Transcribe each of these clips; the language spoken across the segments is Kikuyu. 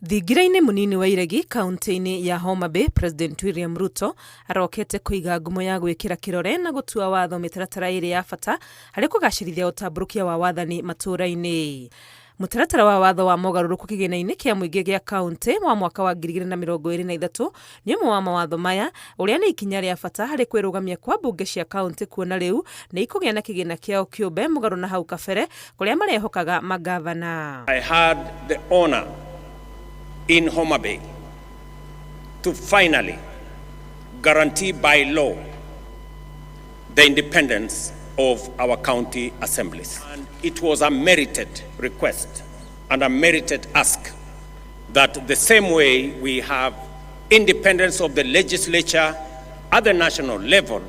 Thingira-inĩ mũnini wa iregi kaunti-inĩ ya Homa Bay, President William Ruto arokete kũiga ngumo ya gwĩkĩra kĩrore na gũtua watho mĩtaratara ĩrĩ ya bata harĩ kũgacĩrithia ũtambũrũkia wa wathani matũũra-inĩ. Mũtaratara wa watho wa mogarũrũku kĩgĩna-inĩ kĩa mũingĩ gĩa kaunti wa mwaka wa 2023 nĩ ũmwe wa mawatho maya, ũrĩa nĩ ikinya rĩa bata harĩ kwĩrũgamia kwa mbunge cia kaunti kuona rĩu nĩ ikũgĩa na kĩgĩna kĩao kĩũmbe mũgarũ na hau kabere kũrĩa marehokaga mangavana. I had the honor in Homa Bay to finally guarantee by law the independence of our county assemblies. And it was a merited request and a merited ask that the same way we have independence of the legislature at the national level,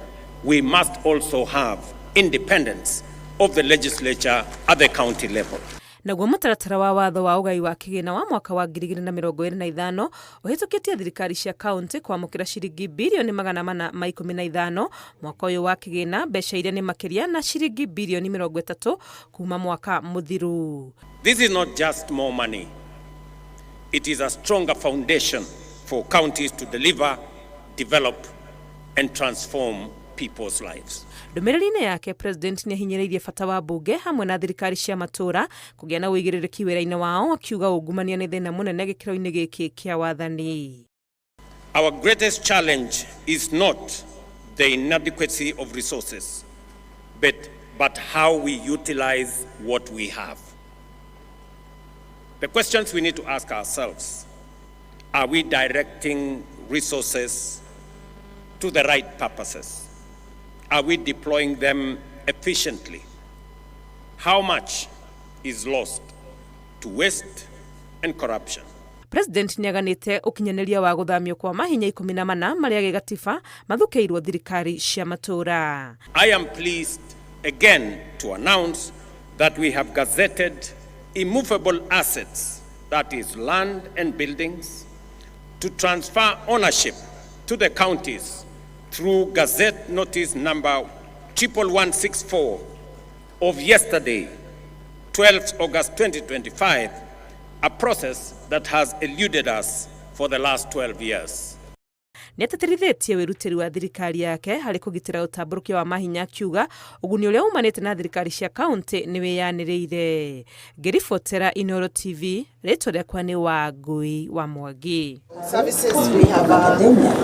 we must also have independence of the legislature at the county level. Naguo mũtaratara wa watho wa ũgai wa kĩgĩna wa mwaka wa 2025 ũhĩtũkĩtie thirikari cia kaunti kwamũkĩra ciringi birioni 415 mwaka ũyũ wa kĩgĩna, mbeca iria nĩ makĩria na ciringi birioni 30 kuma mwaka mũthiru. This is not just more money. It is a stronger foundation for counties to deliver, develop, and transform people's lives. Ndũmĩrĩri-inĩ yake, President nĩ ahinyĩrĩirie bata wa mbunge hamwe na thirikari cia matũũra kũgĩa na ũigĩrĩrĩki wĩra-inĩ wao, akiuga ungumania nĩ thĩna mũnene gĩkĩro-inĩ gĩkĩ kĩa wathani. Our greatest challenge is not the inadequacy of resources, but how we utilize what we have. The questions we need to ask ourselves: are we directing resources to the right purposes? Are we deploying them efficiently? How much is lost to waste and corruption? President nĩaganĩte ũkinyanĩria wa gũthamio kwa mahinya 14 marĩa gĩgatiba mathukĩirwo thirikari cia matũũra. I am pleased again to announce that we have gazetted immovable assets, that is, land and buildings, to transfer ownership to the counties through Gazette Notice number 11164 of yesterday, 12th August 2025, a process that has eluded us for the last 12 years. Nĩatĩtĩrithĩtie wĩrutĩri wa thirikari yake harĩ kũgitĩra ũtambũrũkia wa mahinya, akiuga ũguni ũrĩa umanĩte na thirikari cia kaunti nĩ wĩyanĩrĩire. Ngĩribotera Inooro TV, rĩtwa rĩakwa nĩ Wangui wa Mwangi. Services we have.